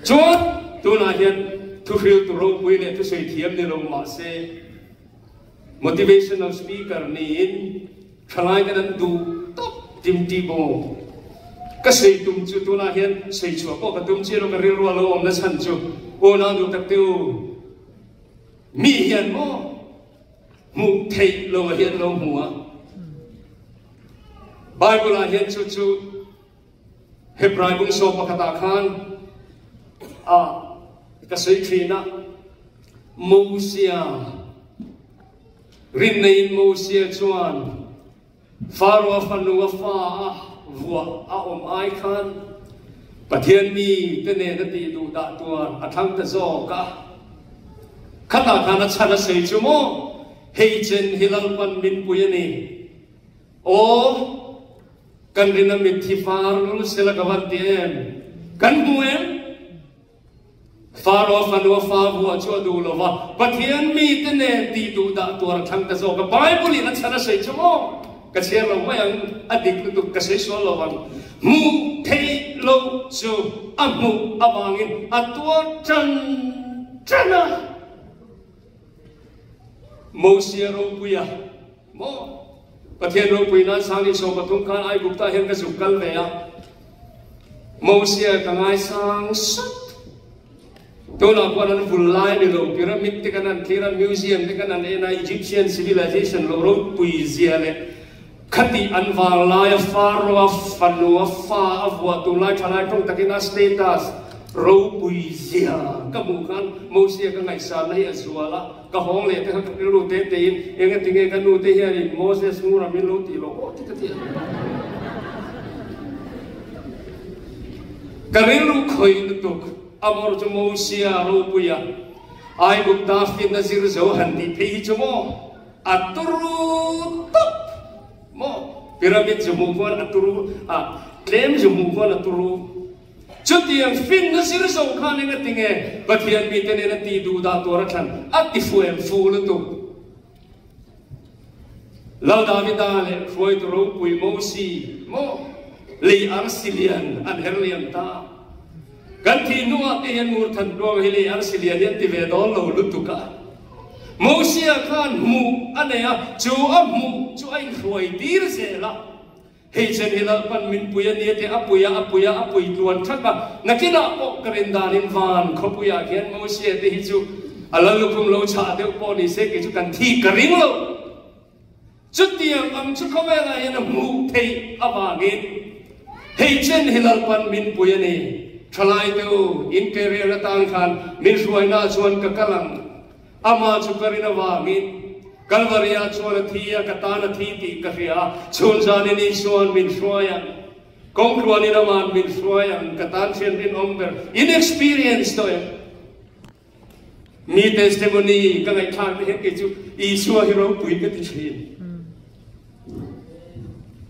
Chuan tunah hian thuhriltu ropui leh thusawi thiam ni lo mahse motivational speaker niin thalai ten an duh tawp Tim Tebow ka sawi tum chu tunah hian sawi chhuah pawh ka tum chiah lo ka rilru a lo awm na chhan chu unau duh tak te u. Mi hian maw hmuh theih lo hi an lo hmu a. Bible ah hian chu chu Hebrai bung sawm pakhat ah khan a ka sawi thin a, Mosia. Rinneiin Mosia chuan Faroa fanu a fa a vuah a awm ai khan Pathian mi te nen a tih duh dah tuar a thlang ta zawk a. Khatah khan a chhan a sawi chu maw, Hei chen hi Lalpan min pui a ni. Aw, kan rin a mitthi far lul sela ka van ti em? Kan hmu em? Faro fanu a fa vuah chu a duh lo va, Pathian mite nen tih duh dah tuar a thlang ta zawk a. Bible in a chhan a sawi chu maw? Ka chhiar lo mai ang, a dik lutuk ka sawi sual lo vang. Hmuh theih loh chu a hmuh avangin a tuar tan tan a. Mosia ropuia maw? Pathian ropui nan Sangni 13 khan Aigupta hian ka zuk kal ve a. Mosia ka ngaisang sat. Tunah pawh an vul lai ni lo, pyramid te kan han thlir a, museum te kan han en a, Egyptian civilization lo ropui zia leh khati an vang lai a Pharaoh a fanu a fa a vuah tur lai tha lai tawng takin a status ropui zia ka hmuh khan Mosia ka ngaihsanna hi a zual a. Ka hawng leh te kha ka rilru te tein engatinge ka nu te hianin Moses ngura min lo tih loh aw ti ka ti a. Ka rilru khawih lutuk amawr chu Mosia ropuia Aigupta finna zir zo han tih phei hi chu maw a turu tawp maw pyramid zu hmuh khuan a turu a tlem zu hmuh khuan a turu. Chutiang finna zir zawh khan eng a ti nge? Pathian mite nen a tih duh dah tur a thlan a ti fuem fu lutuk. Lal Davida leh hruaitu ropui Mosi maw lei arsi lian an her liam ta. Kan thih hnuah te hian Ngurthan Tluang hi lei arsi lian hi an ti ve dawn lo lutuk a. Mosia khan hmuh a nei a, chu a hmuh chu a inhruai tir zel a. Hei chen hi Lalpan min pui a nia tih a pui a, a pui a, a pui tluan thak a. Nakinah pawh ka rin danin van khawpuiah khian Mosia te hi chu a la lukhum lo chhah deuh pawh ni se kei chu kan thi ka ring lo. Chutiang ang chu khawvelah hian a hmuh theih avangin hei chen hi Lalpan min pui a ni. Thalai te u, in career atan khan min hruaina chuan ka kal ang. Amah chu ka rin avangin Kalvaria chuan a thi a, ka tan a thi tih ka hria a, chhun zanin Isua'n min hruai ang, kawng tluanin Ama'n min hruai ang, ka tan thian rinawm ber in experience tawh em? Mi testimony ka ngaihthlak te hian kei chu Isua hi ropui ka ti thin.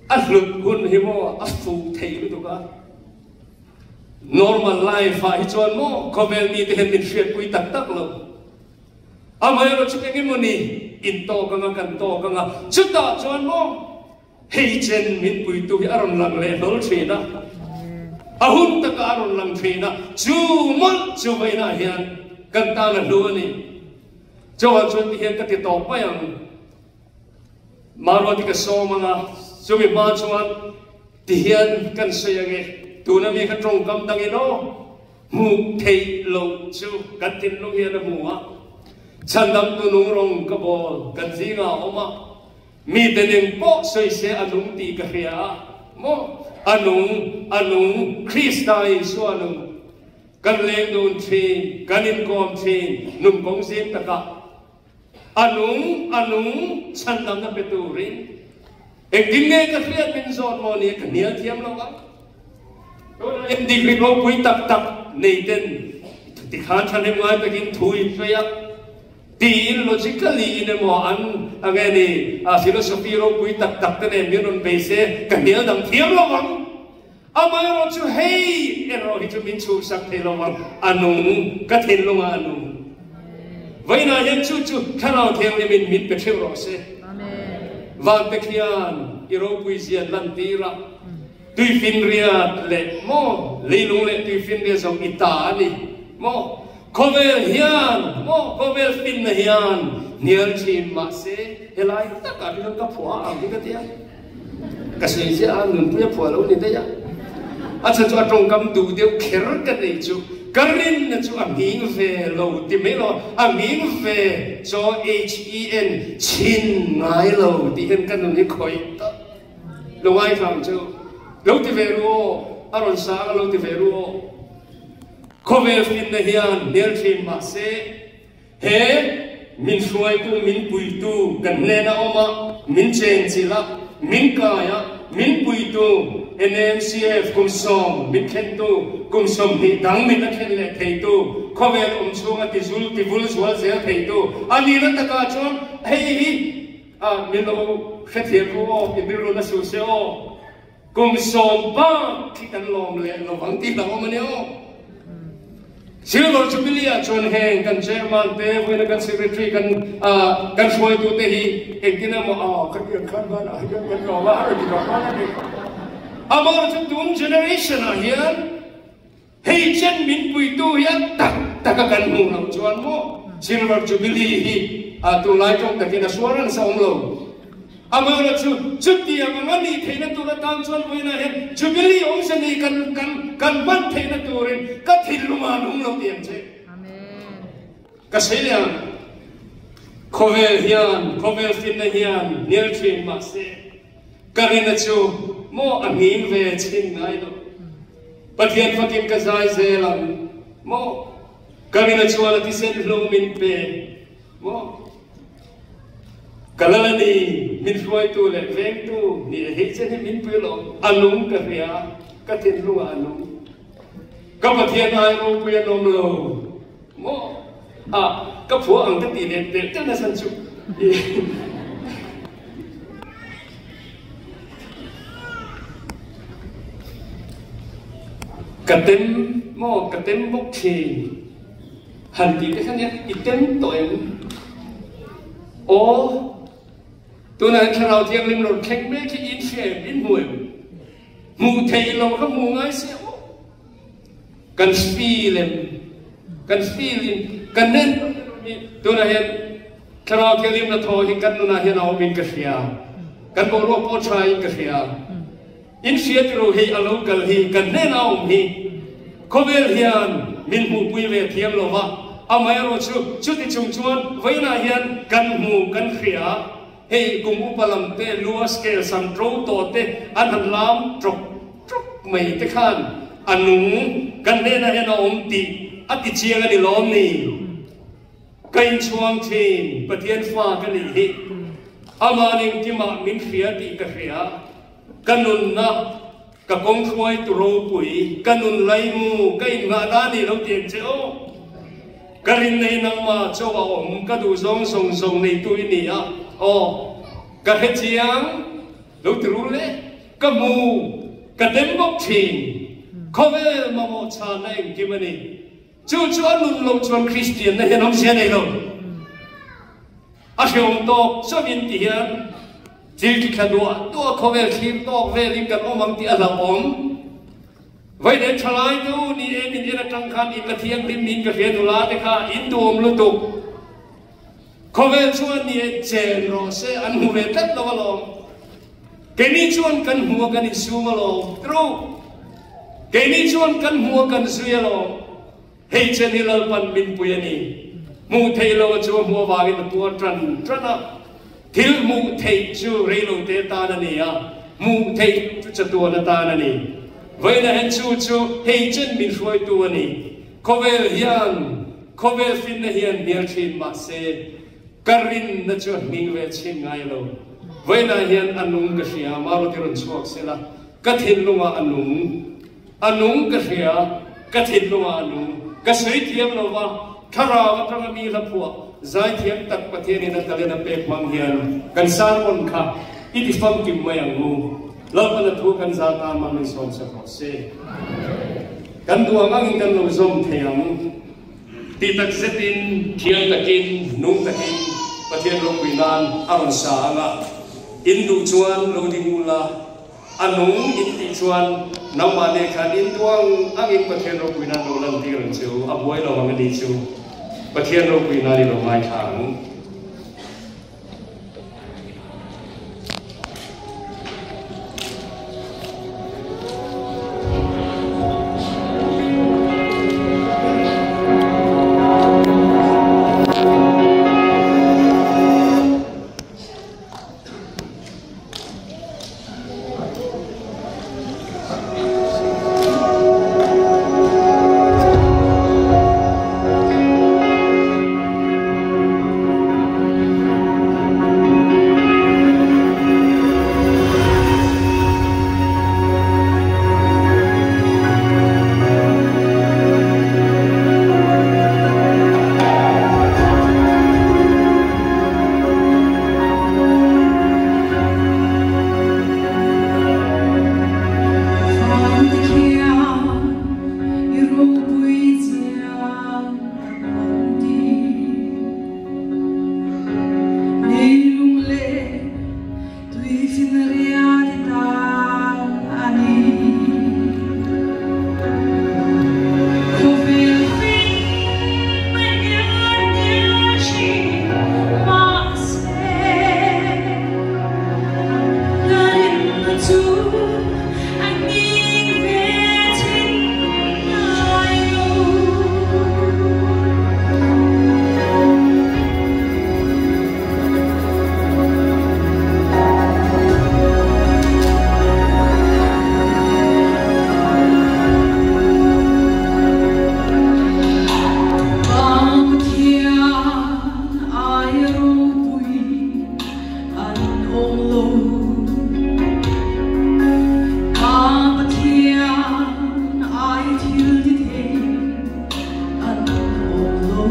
A hlut hun hi maw a fuh thei lutuk a. Normal life ah hi chuan maw khawvel mite hian min hriatpui tak tak lo. Amaherawh chu eng emaw ni in tawk anga kan tawk anga chutah chuan maw hei chen min puitu hi a rawn lang leh hlawl thin a. A hun taka a rawn lang thin a, chu mawlh chu vawiinah hian kan tan a hlu a ni. Chuvang chuan tihian ka ti tawp mai ang. Maruati ka sawm anga chumi hma chuan Tihian kan sawi ange, tuna mi kha tawngkam dangin aw, hmuh theih loh chu kan thinlung hian a hmu a, chhandamtu nung rawng ka bawl kan zingah a awm a, mite ning pawh sawi se a nung tih ka hria a, maw? A nung, a nung, Krista Isua nung. Kan leng dun thin, kan inkawm thin, nun kawng zim takah A nung, a nung, chhandamna pe turin engtin nge ka hriat min zawt maw ni ka hnial thiam lo ang. Tunah hian degree ropui tak tak nei ten tikhan thahnem ngai takin thu in sawi a, tiin logically in emaw an a nge ni a philosophy ropui tak tak te nen min rawn bei se ka hnial dang thiam lo ang. Amaherawh chu hei erawh hi chu min chhuhsak thei lo ang, a nung, ka thinlungah a nung. Vawiinah hian chu chu Thlarau Thianghlimin min pe theuh rawh se. Vante khian i ropui zian lantir a, tuifinriat leh maw, leilung leh tuifinriat zawng i ta a ni maw? Khawvel hian maw, khawvel finna hian hnial thin mahse helai takah hi chuan ka phuah ang hi ka ti a. Ka sawi ziah a, nunpui a phuah lo ni daih a. A chhan chu a tawngkam duh deuh kher ka nei chu ka rinna chu a nghing ve lo ti mai lo, a nghing ve chaw HEN chhin ngai lo tih hian ka nun hi khawih tawp. Lo ngaithla ang chu. Lo ti ve ru aw, a rawn sang a lo ti ve ru aw. Khawvel finna hian hmel thin mahse he. Min hruaitu, min puitu kan hnena awm a, min chenchilh a, min kai a, min puitu NMCF kum sawm min thlentu, kum 20 dang min a thlen leh theitu, khawvel awm chhunga tizul tivul zual zel theitu a nihna takah chuan hei hi min lo hrethiam ru aw, i rilru na suh se aw. Kum sawm bak khi kan lawm leh lo vang tih hlauhawm a ni aw. Silver Jubilee ah chuan heng kan chairman te, vawiina kan secretary kan kan hruaitu te hi engtin emaw aw ka tiang khan van ah hian kan lawm a, a rawn ti tawh dawn a ni. Amaherawhchu chu tun generation ah hian hei chen min puitu hi a tak tak a kan hmuh loh chuan maw Silver Jubilee hi tunlai tawng takin a sual reng sa awm lo. Amaherawhchu, chutiang ang a nih theihna tur atan chuan vawiinah hian Jubilee awmze nei kan kan kan hman theihna turin ka thinlungah an awm lo tih ang che. Ka sawi leh ang, khawvel hian, khawvel finna hian hnial thin mahse, ka rina chu maw a hning ve chhin ngai lo. Pathian fakin ka zai zel ang maw? Ka rina chuan a thisen hlung min pe maw? Ka lal a ni, min hruaitu leh vengtu ni e hei chen hi min pui lo, a nung ka hria, ka thinlungah a nung. Ka Pathian ai ropui an awm lo maw? A, ka phua ang ka tih leh telh telh nasa chu. Ka tem maw, ka tem bawk thin. Han tih te kha nia, i tem tawh em? Aw, tunah hian Thlarau Thianghlim rawn thleng mek hi in hria em, in hmu em? Hmuh theih lo kha hmu ngai se aw. Kan feel em? Kan feel in, kan nen tunah hian Thlarau Thianghlim na thaw hi kan nunah hian a awm in ka hria. Kan boruak pawh tha in ka hria. In hriat ru hi a lo kal hi kan hnenah a awm hi. Khawvel hian min hmuhpui ve thiam lo va, amaherawh chu chuti chung chuan vawiinah hian kan hmu kan hria. Hei kum upa lam te lua scale sam ṭo tawh te an han lam ṭawk ṭawk mai te khan a nung kan hnenah hian a awm tih a ti chiang a ni lawm ni? Ka inchhuang thin, Pathian fa ka nih hi. Amah engkimah min hria tih ka hria. Ka nunna, ka kawng hruaitu ropui, ka nun laimu, ka innghahna a nih lo ti ang che aw. Ka rin nei nangmah chaw a awm, ka duh zawng zawng zawng neitu i ni a, aw, ka hre chiang lo ti rul e, ka hmu, ka tem bawk thin, khawvel mamawh chhanna engkim a ni. Chu chu a nun loh chuan Kristianna hian awmzia nei lo. A hreawm tawk chauhin ti hian thil ti thla duah duah khawvel thlir tawk velin kan awm ang tih a hlauhawm. Vawiin thalai te u ni e min en atang khan in la thianghlim niin ka hria nula te kha in duhawm lutuk. Khawvel chuan ni e chen rawh se an hmu ve tlat lo alawm. Keini chuan kan hmu a kan insum alawm. True. Keini chuan kan hmu a kan zui alawm. Hei chen hi Lalpan min pui a ni. Hmuh theih lo a chu a hmuh avangin a tuar tan tan a. Thil hmuh theih chu reilote tan a ni a, hmuh theih chu chatuan atan a ni. Vawiina hen chu chu hei chen min hruaitu a ni. Khawvel hian, khawvel finna hian hnial thin mahse, ka rinna chu a hming ve chhin ngai lo. Vawiinah hian a nung ka hria, Maruti rawn chhuak sela, ka thinlungah a nung. A nung ka hria, ka thinlungah a nung. Ka sawi thiam lo va, thlarau atanga mi hla phuah, zaithiam tak Pathianin a talent a pek hmang hian kan sermon kha i ti famkim mai ang u. Lalpan a thu kan za tan mang in sawm sak rawh se. Kan duh ang angin kan lo zawm thei ang. Ti tak zetin, thiang takin, nung takin Pathian ropui nan a rawn sa ang a. In duh chuan lo ding ula. A nung in tih chuan nangmah nen khan in duang angin Pathian ropui nan lo lan tir ang chu, a buai lo ang a ni chu. Pathian ropui nan i lo ngaithla ang. Tuifinriat i ta a ni. Khawvel finna ngiar ngiar thin mahse, ka rinna chu a nghing ve thin ngai lo. Pa Pathian aia ropui an awm lo. Pa Pathian aia thil ti thei an awm lo.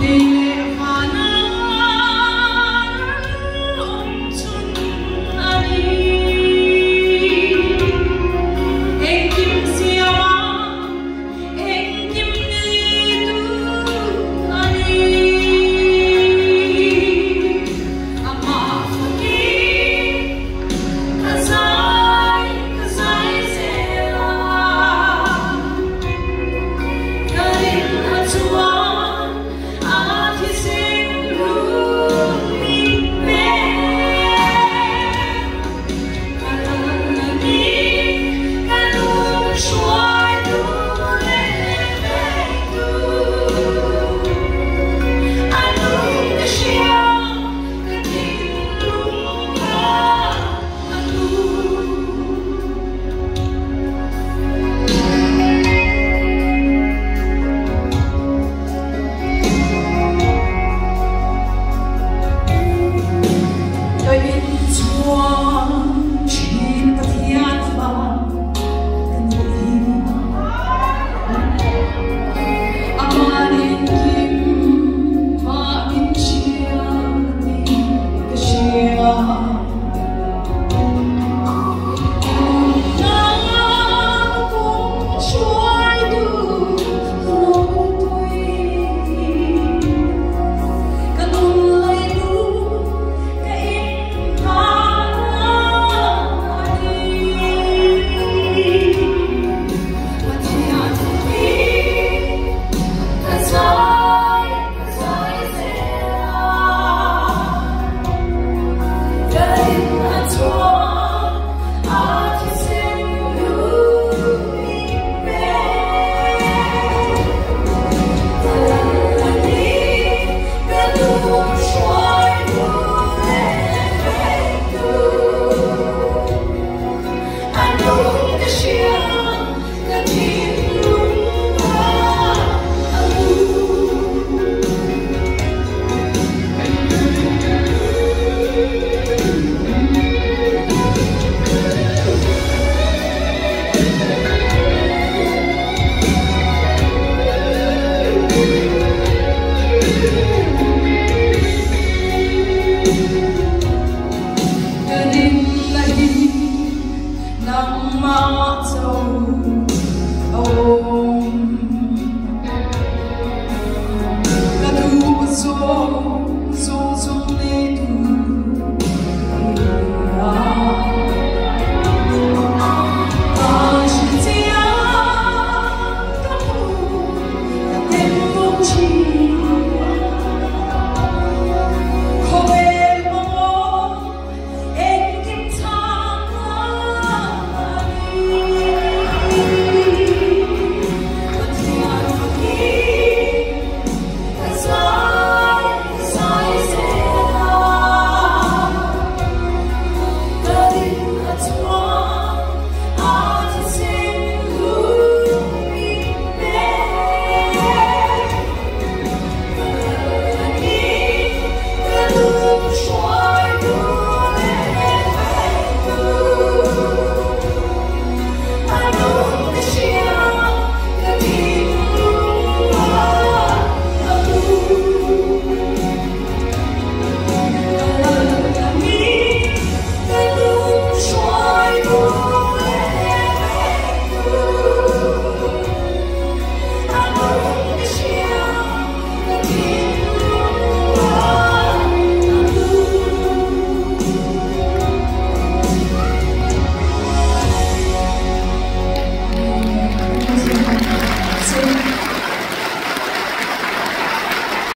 Lei leh vana awm chhun a ni. Engkim siama engkim neitu a ni. Amah fakin ka zai, ka zai zel a. Ka rinna chuan a thisen lut min pe. Ka ral a ni, ka lung hruaitu leh vektu. A lung ka hria, ka thinlung kha a lu. Ka inchhuang thin Pathian fa ka nih hi. Aman engkim mah min hria tih ka hria. Nang kawng hruaitu ropui, ka nun laitu ka inhmahna a ni. Pathian hi ka zai, ka zai zel a. Ka rinna chuan a thisen lut min pe. Ka ral a ni, ka lung hruaitu leh vektu. A nung ka hria, ka thinlung kha a lu.